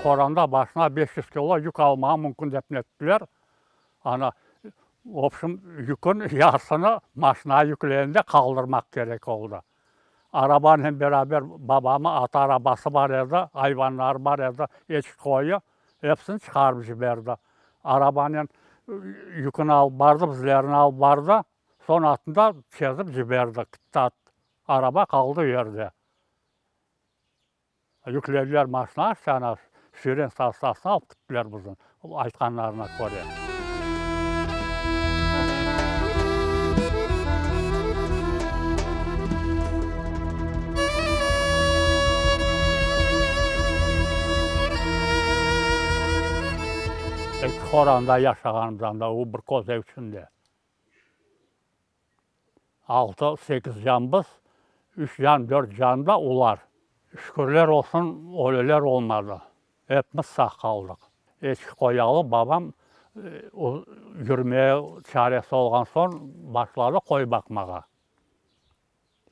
Qoranda başına 500 kilo yük almağa mümkün dep nettiler. Ana, vobşem, yükün yarısını maşinağa yüklegende qaldırmaq kerek oldı. Arabanen beraber babamı at arabası bar edi, ayvanları bar edi, eçki qoyı, episini çıqarıp ciberdi. Arabanen yüküni alıp bardı, bizlerni alıp bardı, soñ atnı da çezip ciberdi, kitti at. Araba qaldı yerde. Yüklediler maşinağa, işte ana Süren stansiyasına alıp kittiler bizni, aytqanlarına köre. Eki qoranda yaşağanımız anda, o bir köz ev içinde. Altı, sekiz can biz, üç can, dört can da olar. Şükürler olsun, ölüler olmadı. Epimiz sağ qaldıq. Eçki qoyalı babam yürmege çaresi olğan soñ başladı qoy baqmağa.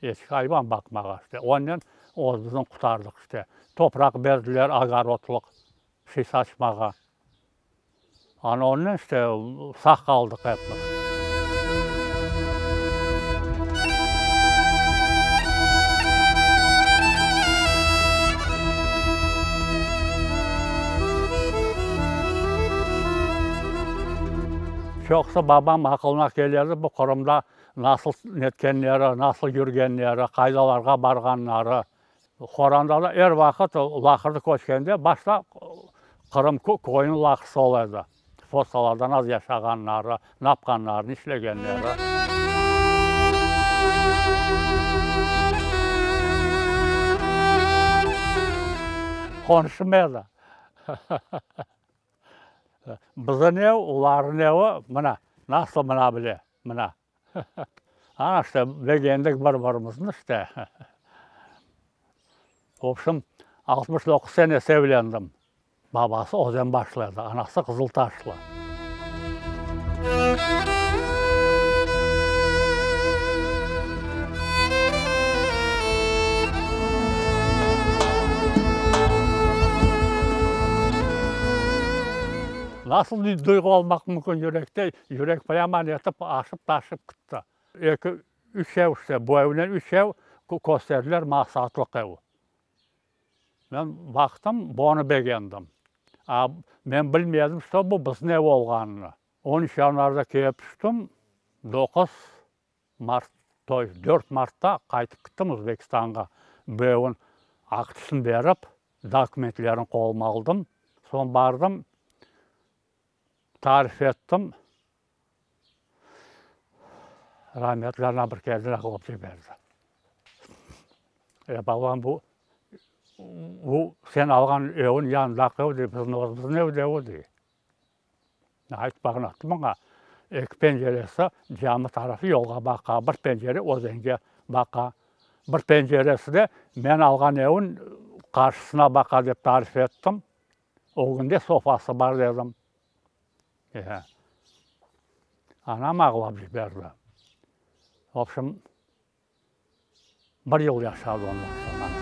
Eçki ayvan baqmağa işte. Onen özümizni qurtardıq işte. Topraq berdiler ogorodlıq şey saçmağa. Ana onen işte sağ qaldıq epimiz. Çoqusı babam aqılına keledi bu Qırımda nasıl netkenleri, nasıl yürgenleri, qaydalarğa barğanları. Qoranda da er vaqıt laqırdı köçkende başta Qırım köyüniñ laqırdısı ola edi. Fosalarda nasıl yaşağanları, napqanları, nişlegenleri. Qonşum edi. Bizim ev, olarnıñ evi mına, nasıl mına bile, mına. Ana işte, begendik bir-birimizni işte. Vobşem, 69 senesi evlendim. Babası Özenbaşlı edi, anası Qızıltaşlı. Nasıl duyğu olmaq mümkün yürekte? Yürek prâman etip aşıp-taşıp kitti. Eki, üç ev işte, bu evnen üç ev kösterdiler maña satlıq ev. Men baqtım, bunı begendim. A, men bilmedim, şto bu bizim ev olğanını. On üç yanvarda kelip tüştim, doquz mart, to est dört martta qaytıp kittim Özbekistanğa. Bu evin aqçısını berip, dokumentlerini qolıma aldım. Soñ bardım, Tarif ettim. Rametli ana bir keldi, ağlap ciberdi. E, babam, bu, bu sen alğan evin yanındaki ev dey, bizim özümüzniñ ev dey o, dey. Aytmağın attı maña. Eki penceresi cami tarafı yolğa baqa, bir pencere özenge baqa. Bir penceresi de men alğan evin qarşısına baqa dep tarif ettim. Ögünde sofası bar dedim. E, anam ağlap ciberdi. Vobşem, bir yıl yaşadı ondan soñ anam.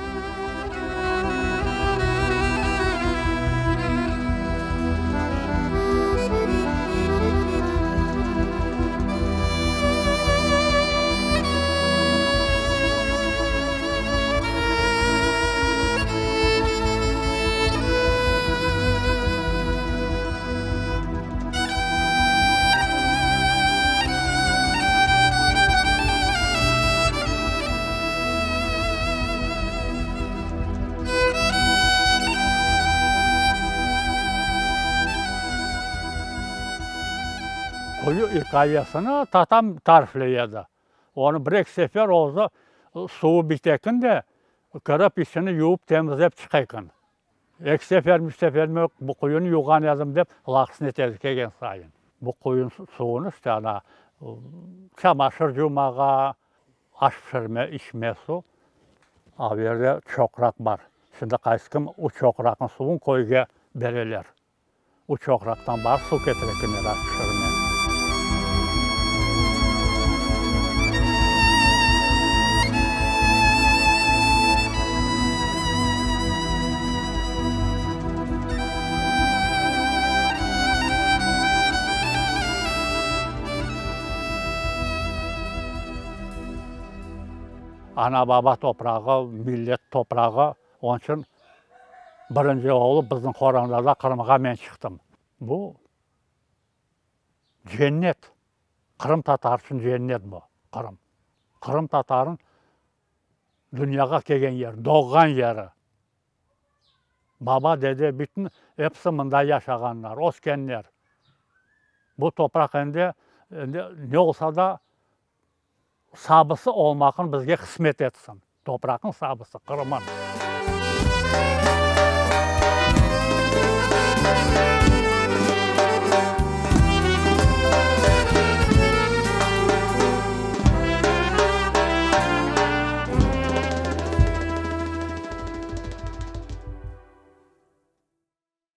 Quyu ikâyesini tatam tarifley edi. Onı bir-eki sefer özü suvu bitekin de, kirip içini yuvıp temizlep çıqa eken. Eki sefermi, üç sefermi bu quyunı yuvğan edim dep laqsın ete edi kelgen sayın. Bu quyun suvunı işte ana çamaşır yuvmağa, aş pişirme, içme suv. A bu yerde çoqraq bar. Şimdi qaysı kim o çoqraqnıñ suvun köyge bereler. O çoqraqtan barıp suv ketire ekenler aş pişirme. Ana-baba toprağı, millet toprağı. Onıñ içün birinci olıp bizim qorantada Qırımğa men çıqtım. Bu cennet. Qırımtatar içün cennet bu, Qırım. Qırımtatarıñ dünyağa kelgen yeri, doğğan yeri. Baba, dede, bütün episi mında yaşağanlar, öskenler. Bu topraq endi, endi ne olsa da, sabısı olmaqnı bizge qısmet etsin. Topraqnıñ sabısı, Qırımın.